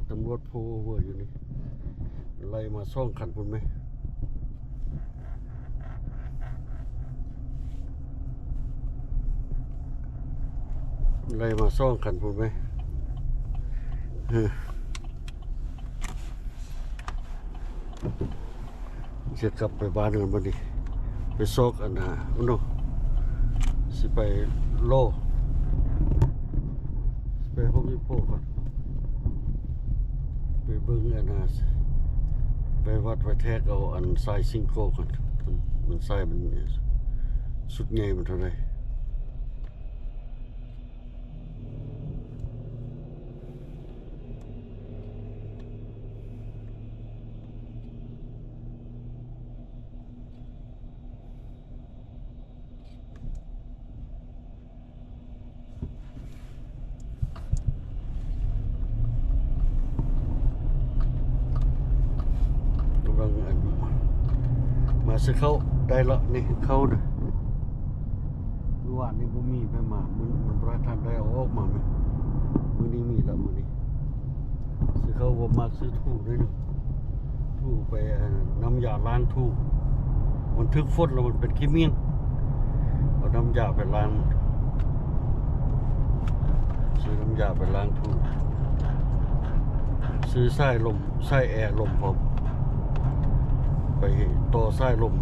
ຕຳຫຼວດ pull over ຢູ່ນີ້ ໄລ່ມາສອງຄັນພຸ້ນແມະ ໄລ່ມາສອງຄັນພຸ້ນແມະ ເອີ ຊິກັບໄປບ້ານກ່ອນບັດນີ້ ໄປຊອກອັນນາ ໂອ້ໂນ ຊິໄປໂລ ໄປໂຮມດີໂປກ່ອນ ໄປເບິ່ງອັນນາ ໄປວັດໄປແທກເອົາອັນສາຍຊິງໂກ້ກ່ອນ ມັນ ມັນສາຍມັນ ຊຸດໃຫຍ່ມັນເທົ່າໃດ. ກຳລັງອັນ ມາຊື້ເຂົ້າໄດ້ລະນີ້ ເຂົ້ານະ ມື້ວານນີ້ບໍ່ມີໃຜມາ ມື້ ມື້ບໍ່ທັນໄດ້ເອົາອອກມາແມ່ ມື້ນີ້ມີລະມື້ນີ້ ຊື້ເຂົ້າບໍ່ມັກ ຊື້ຖົ່ວໜ້ອຍໜຶ່ງ ຖົ່ວໄປ ອັນ ນ້ຳຢາລ້າງຖົ່ວ ມັນຖືກຝົນແລ້ວມັນເປັນຂີ້ໝິ່ນ ເອົານ້ຳຢາໄປລ້າງ ຊື້ນ້ຳຢາໄປລ້າງຖົ່ວ ຊື້ສາຍລົມ ສາຍແອລົມພ້ອມ ໄປຕໍ່ສາຍລົມ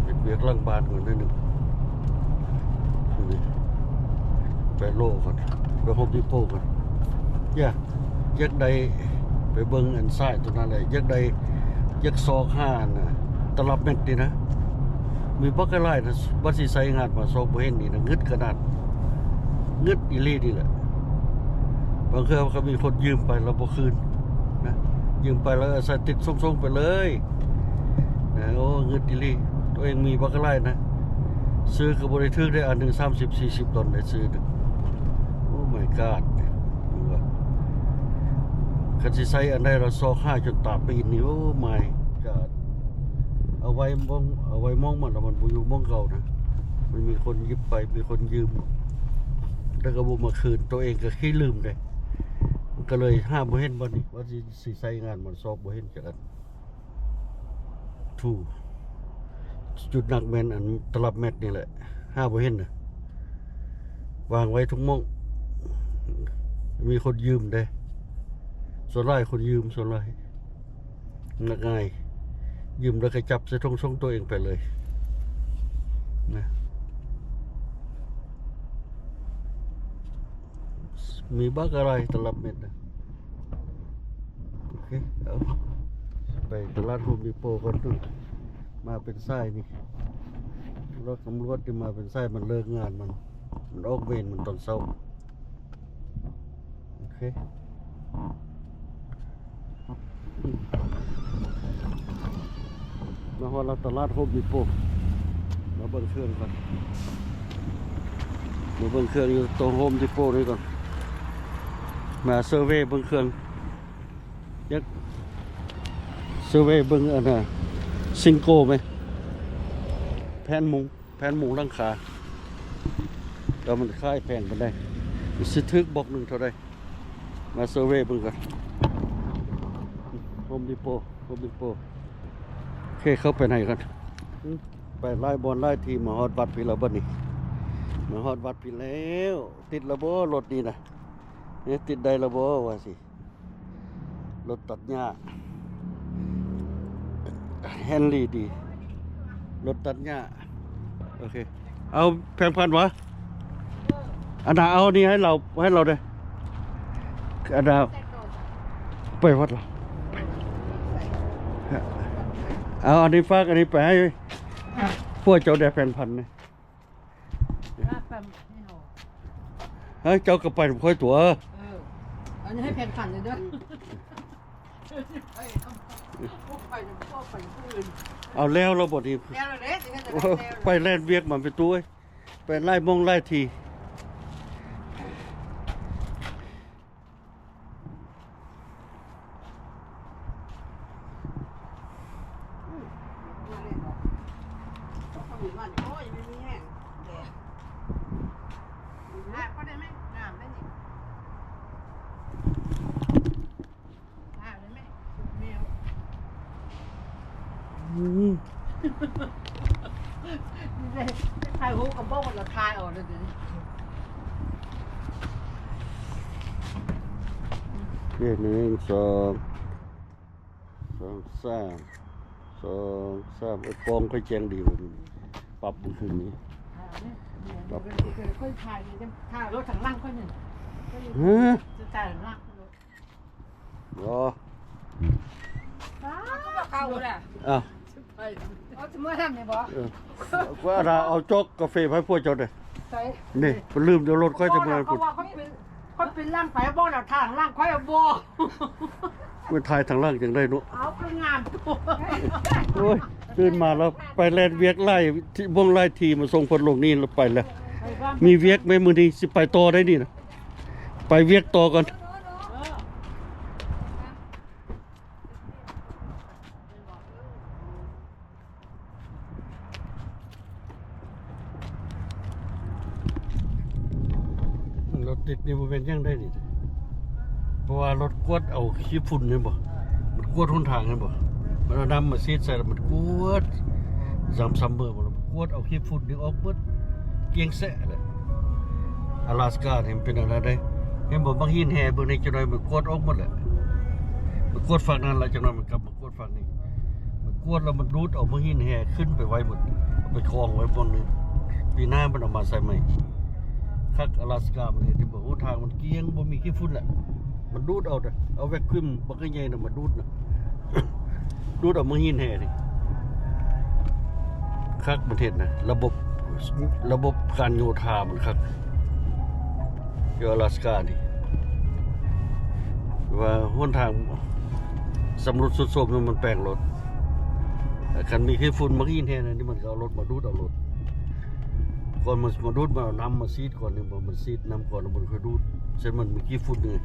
ເຮັດວຽກຫຼັງບ້ານກ່ອນໜ້ອຍໜຶ່ງ ໄປໂລກ່ອນ ໄປໂຮມດີໂປກ່ອນ ຢາກ ຢາກໄດ້ ໄປເບິ່ງອັນສາຍໂຕນັ້ນແຫຼະ ຢາກໄດ້ ຢາກຊອກຫາອັນນະ ຕະລັບແມັດນີ້ນະ ມີບັກຫຼາຍນະ ບັດຊິໃຊ້ງານມາຊອກບໍ່ເຫັນນີ້ນະ ງຶດຂະໜາດ ງຶດອີ່ຫຼີນີ້ແຫຼະ ບາງເທື່ອກໍມີຄົນຢືມໄປແລ້ວບໍ່ຄືນນະ ຢືມໄປແລ້ວໃຊ້ຕິດສົ່ງໆໄປເລີຍນະ ໂອ້ ງຶດອີ່ຫຼີ ໂຕເອງມີບັກຫຼາຍນະ ຊື້ກໍບໍ່ໄດ້ຖືກເດ້ ອັນໜຶ່ງສາມສິບສີ່ສິບດອນໄດ້ຊື້ນະ Oh my god ຄັນຊິໃຊ້ອັນໃດລະຊອກຫາຈົນຕາປີນນີ້ Oh my god ເອົາໄວ້ໝ່ອງ ເອົາໄວ້ໝ່ອງມັນລະມັນບໍ່ຢູ່ໝ່ອງເກົ່ານະ ມັນມີຄົນຢິບໄປ ມີຄົນຢືມ ແລ້ວກໍບໍ່ມາຄືນ ໂຕເອງກໍຂີ້ລືມເດ້ ກໍເລີຍຫາບໍ່ເຫັນບັດນີ້ ວ່າຊິ ຊິໃຊ້ງານມັນຊອກບໍ່ເຫັນຈັກອັນ ຖູ່ ຈຸດໜັກແມ່ນອັນຕະລັບແມັດນີ້ແຫຼະ ຫາບໍ່ເຫັນນະ ວາງໄວ້ທຸກໝ່ອງ ມີຄົນຢືມເດ້ ສ່ວນຫຼາຍຄົນຢືມ ສ່ວນຫຼາຍ ມັກງ່າຍ ຢືມແລ້ວກໍຈັບໃສ່ຖົງສົ່ງໂຕເອງໄປເລີຍນະ ມີບັກຫຼາຍຕະລັບແມັດນະ. ໂອເຄ ເອົາ ໄປຕະຫຼາດໂຮມດີໂປກ່ອນ ມາເປັນສາຍນີ້ ລົດຕຳຫຼວດທີ່ມາເປັນສາຍ ມັນເລີກງານມັນ ມັນອອກເວນມັນຕອນເຊົ້າ. ໂອເຄ ມາຮອດລະຕະຫຼາດໂຮມດີໂປ ມາເບິ່ງເຄື່ອງກ່ອນ ມາເບິ່ງເຄື່ອງຢູ່ໂຕໂຮມດີໂປນີ້ກ່ອນ ມາເຊີເວເບິ່ງເຄື່ອງ ຢາກເຊີເວເບິ່ງອັນນ່າ ຊິງໂກ້ແມ່ ແຜ່ນມຸງ ແຜ່ນມຸງຫຼັງຄາ ແລ້ວມັນຂາຍແພງປານໃດ ຊິຖືກບລັອກໜຶ່ງເທົ່າໃດ ມາເຊີເວເບິ່ງກ່ອນ ໂຮມດີໂປ ໂຮມດີໂປ ໂອເຄ ເຂົ້າໄປໃນກ່ອນ ໄປຫຼາຍບ່ອນຫຼາຍທີ່ ມາຮອດວັດພີ້ແລ້ວບັດນີ້ ມາຮອດວັດພີ້ແລ້ວ ຕິດລະບໍ່ລົດນີ້ນະ ເອີ ຕິດໄດ້ລະບໍ່ວ່າຊິ ລົດຕັດຫຍ້າ ແຮນລີດີ ລົດຕັດຫຍ້າ ໂອເຄ ເອົາແຜງພັນຫວາ ອັນນ່າ ເອົານີ້ໃຫ້ລາວ ໃຫ້ລາວເດີ້ ອັນນ່າ ໄປວັດລະ ເອົາອັນນີ້ຝາກ ອັນນີ້ໄປໃຫ້ຜົວເຈົ້າແດ່ ແຜງພັນນີ້ ເຮີ້ຍ ເຈົ້າກໍໄປນຳຂ້ອຍຕົວະ ເອີ ອັນນີ້ໃຫ້ແຜງພັນເດີ້ ໄປນຳ ໄປນຳພໍ່ ໄປນຳຜູ້ອື່ນ ເອົາແລ້ວລະບໍ່ນີ້ ແລ້ວລະເດ້ ໄປແລ່ນວຽກມາເປັນຕູ້ເອີຍ ໄປຫຼາຍໝ່ອງຫຼາຍທີ່. ມາເລີຍເນາະ ໂອ້ຍ ມັນມີແຮງແດດ ຖ່າຍເຂົາໄດ້ໄໝ? ງາມເດ້ນີ້ ຖ່າຍໄດ້ໄໝ? ແມວ ອືມ ຖ່າຍຮູບກໍບໍ່ວ່າລະ ຖ່າຍເອົາເລີຍເດ ເອີ ໜຶ່ງ ສອງ ສອງ ສາມ ສອງ ສາມ ເອີ ກ້ອງຂ້ອຍແຈ້ງດີບໍ່ນີ້ ປັບບໍ່ຄືນນີ້ ປັບ ຂ້ອຍຖ່າຍນີ້ ຖ່າຍລົດທາງຫຼັງຂ້ອຍນີ້ ຮະ ຈະຖ່າຍຫຼັງ ບໍ່ ອ້າວ ເອົາ ຊິເມືອນຳນີ້ບໍ່? ເອີ ວ່າລາເອົາຈອກກາເຟໄປໃຫ້ພວກເຈົ້າເດ້ ໃສ? ນີ້ ລືມຢູ່ລົດຂ້ອຍ ຊິເມືອພຸ້ນ ເຂົາວ່າຂ້ອຍເປັນ ຂ້ອຍເປັນຫຼັງໄປບໍ່ລະ ທາງຫຼັງຂ້ອຍບໍ່ ມັນຖ່າຍທາງຫຼັງຈັ່ງໃດເນາະ ເອົາຄືງາມ ໂອ້ຍ ຕື່ນມາແລ້ວ ໄປແລ່ນວຽກຫຼາຍ ທີ່ ບ່ອນຫຼາຍທີ່ ມາສົ່ງເພິ່ນລົງນີ້ແລ້ວໄປແລ້ວ ໄປບ້ານ ມີວຽກແມ່ມື້ນີ້ ຊິໄປຕໍ່ໄດ້ນີ້ນະ ໄປວຽກຕໍ່ກ່ອນ ເອີ. ລົດຕິດນີ້ບໍ່ແມ່ນຫຍັງໃດນີ້ ເພາະວ່າລົດກວດເອົາຂີ້ຝຸ່ນເຫັນບໍ່ ມັນກວດຫົນທາງເຫັນບໍ່ ມັນເອົານ້ຳມາສີດໃສ່ແລ້ວມັນກວດ ສຳ ສຳເມີບໍ່ ກວດເອົາຂີ້ຝຸ່ນນີ້ອອກເບິດ ກ້ຽງແຊະແຫຼະ ອາລາສການີ້ມັນເປັນອັນນັ້ນເດ້ ເຫັນບໍ່ ບັກຫີນແຮ່ເບິ່ງນີ້ ຈັກໜ້ອຍມັນກວດອອກໝົດແຫຼະ ມັນກວດຝັ່ງນັ້ນແລ້ວ ຈັກໜ້ອຍມັນກັບ ກວດຝັ່ງນີ້ ມັນກວດແລ້ວມັນດູດເອົາໝາກຫີນແຮ່ຂຶ້ນໄປໄວ້ໝົດ ເອົາໄປກອງໄວ້ບ່ອນໜຶ່ງ ປີໜ້າມັນເອົາມາໃສ່ໃໝ່ ຄັກອາລາສກາມັນເຮັດໃຫ້ເບິ່ງ ໂອ້ ທາງມັນກ້ຽງ ບໍ່ມີຂີ້ຝຸ່ນແຫຼະ ມັນດູດເອົາເດ້ ເອົາແວັກຄຣີມບັກໃຫຍ່ໆນະມາດູດນະ ດູດເອົາໝາກຫີນແຮ່ນີ້ ຄັກ ມັນເຮັດນະ ລະບົບ ລະບົບການໂຍທາມັນຄັກ ຢູ່ອາລາສການີ້ ວ່າຫົນທາງສຳລຸດຊຸດໂຊມ ມັນແປກໂລດ ຄັນມີຂີ້ຝຸ່ນ ບັກຫີນແຮ່ນີ້ ມັນກໍເອົາລົດມາດູດເອົາໂລດ ກ່ອນມັນມາດູດ ມັນເອົານ້ຳມາສີດກ່ອນ ມັນສີດນ້ຳກ່ອນ ແລ້ວມັນຄ່ອຍດູດ ເຊັ່ນມັນມີຂີ້ຝຸ່ນນີ້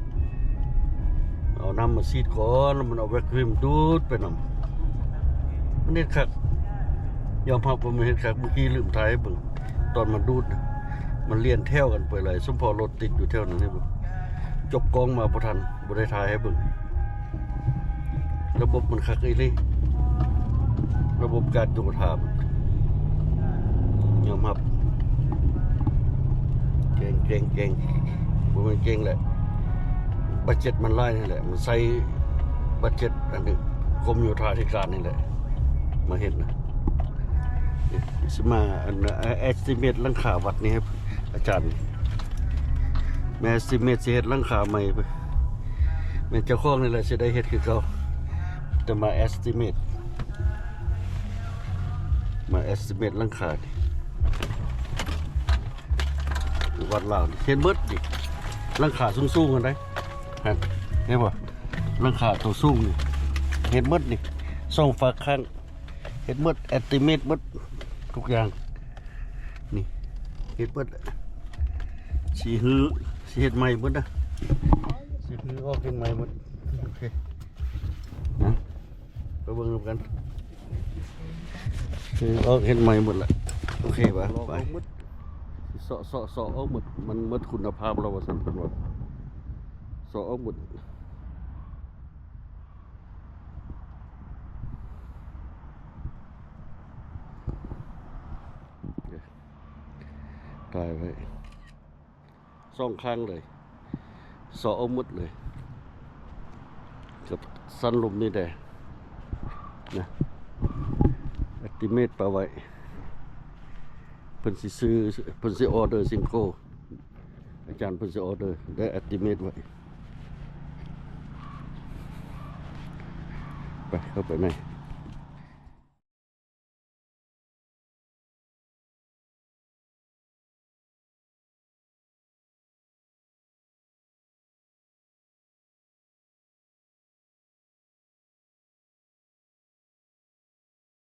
ເອົານ້ຳມາສີດກ່ອນ ແລ້ວມັນເອົາແວັກຄຣີມດູດໄປນຳ ມັນເຮັດຄັກ ຍອມຮັບວ່າມັນເຮັດຄັກ ເມື່ອກີ້ລືມຖ່າຍໃຫ້ເບິ່ງ ຕອນມັນດູດ ມັນລຽນແຖວກັນໄປຫຼາຍ ສົມພໍລົດຕິດຢູ່ແຖວນັ້ນໃຫ້ເບິ່ງ ຈົບກ້ອງມາບໍ່ທັນ ບໍ່ໄດ້ຖ່າຍໃຫ້ເບິ່ງ ລະບົບມັນຄັກອີ່ຫຼີ ລະບົບການໂຍທາ ຍອມຮັບ ເກັ່ງ ເກັ່ງ ເກັ່ງ ບໍ່ແມ່ນເກັ່ງແຫຼະ ບັດເຈັດມັນຫຼາຍນີ້ແຫຼະ ມັນໃຊ້ບັດເຈັດອັນນີ້ ກົມໂຍທາທິການນີ້ແຫຼະ ມາເຮັດນະ ຊິມາອັນ ເອສຕິເມດຫຼັງຄາວັດນີ້ໃຫ້ອາຈານ ແມ່ນເອສຕິເມດຊິເຮັດຫຼັງຄາໃໝ່ ແມ່ນເຈົ້າຂອງນີ້ແຫຼະຊິໄດ້ເຮັດຄືເກົ່າ ແຕ່ມາເອສຕິເມດ ມາເອສຕິເມດຫຼັງຄານີ້ ວັດລາວນີ້ ເຮັດເບິດນີ້ ຫຼັງຄາສູງໆຫັ້ນໃດ໋ ຫັ້ນ ເຫັນບໍ່ ຫຼັງຄາໂຕສູງນີ້ ເຮັດເບິດນີ້ ສອງຝາກຂ້າງ ເຮັດໝົດ ເອສຕິເມດໝົດທຸກຢ່າງ ນີ້ ເຮັດໝົດ ຊິຮື້ ຊິເຮັດໃໝ່ໝົດນະ ຊິຮື້ອອກເຮັດໃໝ່ໝົດ ໂອເຄ ນະ ໄປເບິ່ງນຳກັນ ຊື້ອອກເຮັດໃໝ່ໝົດລະ ໂອເຄປະ ໄປ ເຊາະ ເຊາະ ເຊາະອອກໝົດ ມັນໝົດຄຸນນະພາບແລ້ວວ່າຊັ້ນ ເພິ່ນວ່າ ເຊາະອອກໝົດ ຖ່າຍໄວ້ ສອງຂ້າງເລີຍ ເຊາະອອກໝົດເລີຍ ກັບສັນລົມນີ້ແດ່ນະ ເອສຕິເມດປະໄວ້ ເພິ່ນຊິຊື້ ເພິ່ນຊິອໍເດີຊິງໂກ້ ອາຈານເພິ່ນຊິອໍເດີ ໄດ້ເອສຕິເມດໄວ້ ໄປ ເຂົ້າໄປໃນ